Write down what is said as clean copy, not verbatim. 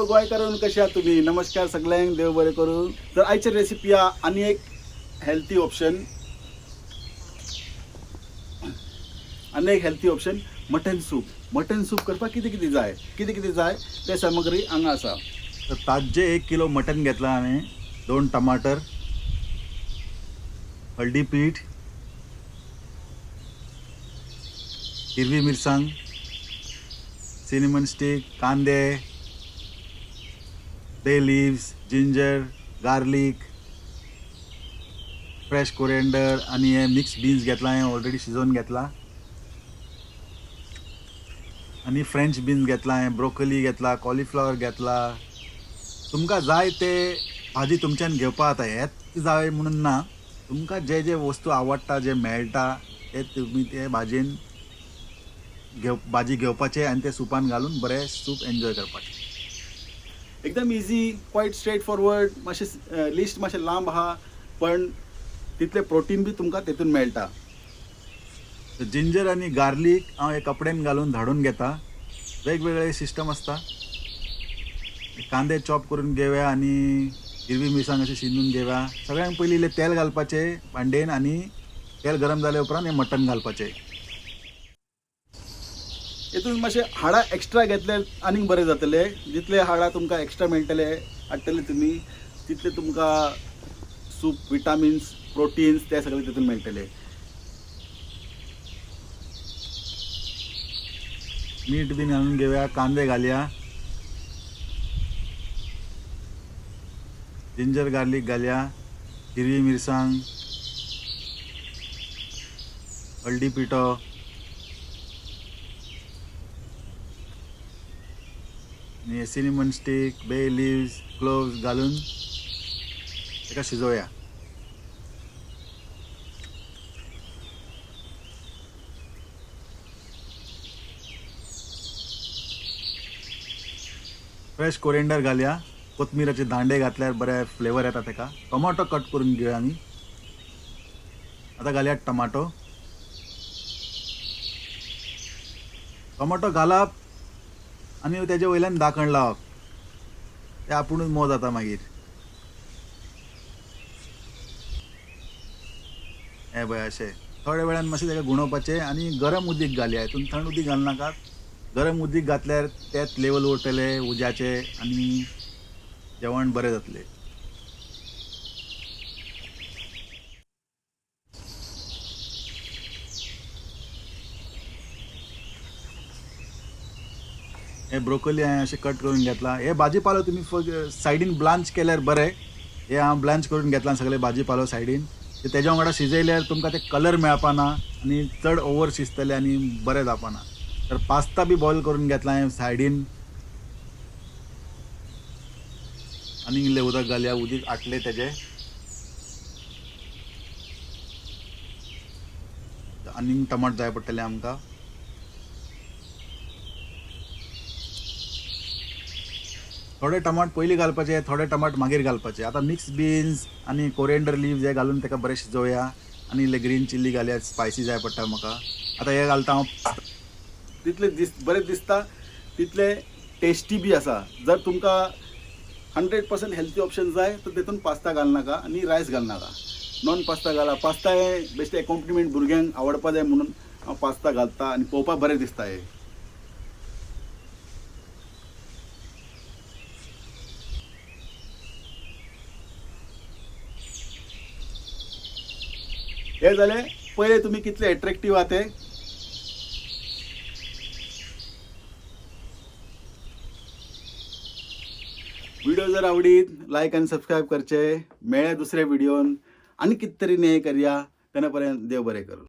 गोंयकारांनो, कशे आहात तुम्ही? नमस्कार सगळ्यांक, देव बरें करूं. तर आयची रेसिपी आहा आनी एक हेल्थी ऑप्शन, आनी एक healthy option, mutton soup. Mutton soup करपाक कितें कितें जाय, कितें कितें जाय ते सामग्री हांगा आसा. तर ताज्जे 1 किलो मटन घेतला हांवें, 2 टमाटर, हळदी पीठ, हिरवी मिरसांग, सिनेमन स्टीक, कांदे, bay leaves, ginger, garlic, fresh coriander आनी हे मिक्स बीन्स घेतला हांवें, ऑलरेडी शिजोवन घेतला. आनी फ्रेंच बीन्स घेतला हांवें, ब्रोकली घेतला, कॉलीफ्लावर घेतला. तुमकां जाय ते भाजी तुमच्यान घेवपा जाता. हेच जाय म्हणून ना, तुमकां जे जे वस्तू आवडटा, जे मेळटा ते तुमी ते भाजयेन घेव, भाजी घेवपाचे आनी ते सुपान घालून बरें सूप एन्जॉय करपाचें. एकदम इजी, क्वायट स्ट्रेट फॉरवर्ड. मातशें लिस्ट मातशें लांब आहा, पण तितलें प्रोटीन बी तुमकां तेतून मेळटा. जिंजर आनी गार्लीक हांव हे कपड्यान घालून धाडून घेता. वेगवेगळे सिस्टम आसता. कांदे चॉप करून घेवया आनी हिरवी मिरसांग अशी शिंदून घेवया. सगळ्यांत पयलीं इल्लें तेल घालपाचें भांडेन आनी तेल गरम जाले उपरांत हें मटन घालपाचें. हितून मातशें हाडां एक्स्ट्रा घेतले आनीक बरें जातलें. जितले हाडां तुमकां एक्स्ट्रा मेळटले, हाडटले तुमी, तितले तुमकां सूप विटामिन्स, प्रोटिन्स ते सगळे तितून मेळटले. मीठ बीन घालून घेवया, कांदे घालया, जिंजर गार्लीक घालया, हिरवी मिरसांग, हळदी पिठो, आनी cinnamon stick, bay leaves, cloves घालून ताका शिजोवया. फ्रेश कोरिएंडर घालया. कोथमिराचे दांडे घातल्यार बरे फ्लेवर येता ताका. टोमाटो कट करून घेवया आमी. आतां घालया टमाटो. टोमाटो घालप आनी तेजे वयल्यान धाकण लावप, ते आपुणूच मोव जाता मागीर. हे पळय, अशें थोड्या वेळान मातशें ताका गुणोवपाचें आनी गरम उदीक घालया. हितून थंड उदीक घालनाकात. गरम उदीक घातल्यार तेच लेवल उरतले उज्याचे आनी जेवण बरें जातलें. हे ब्रोकोली हांवें अशें कट करून घेतला. हे भाजीपालो तुमी सायडीन ब्लांच केल्यार बरें. हे हांव ब्लांच करून घेतला सगळे भाजीपालो सायडीन. ते तेज्या वांगडा शिजयल्यार तुमकां ते कलर मेळपाना आनी चड ओवर शिजतले आनी बरें जावपाना. तर पास्ता बी बॉयल करून घेतला हांवें सायडीन. आनी इल्लें उदक घालया, उदीक आटलें तेजें. आनीक टमाट जाय पडटले आमकां. थोडे टमाट पयलीं घालपाचे, थोडे टमाट मागीर घालपाचे. आतां मिक्स बीन्स आनी कोरिएंडर लिव्स हे घालून ताका बरें शिजोवया आनी इल्ले ग्रीन चिल्ली घालया, स्पायसी जाय पडटा म्हाका. आतां हे घालता हांव. तितले दीस बरें दिसता, तितले टेस्टी बी आसा. जर तुमकां 100% हेल्थी ऑप्शन जाय तर तितून पास्ता घालनाका आनी रायस घालनाका, नॉन पास्ता घाला. पास्ता हे बेश्टे एकॉम्प्लिमेंट, भुरग्यांक आवडपा जाय म्हणून हांव पास्ता घालता आनी पळोवपाक बरें दिसता हे. हे जालें. पळय तुमी कितले एट्रेक्टीव आहा ते. व्हिडिओ जर आवडीत लायक आनी सबस्क्रायब करचे. मेळ्या दुसऱ्या व्हिडिओन आनी कितें तरी नेय करया. तेन्ना पर्यंत देव बरें करूं.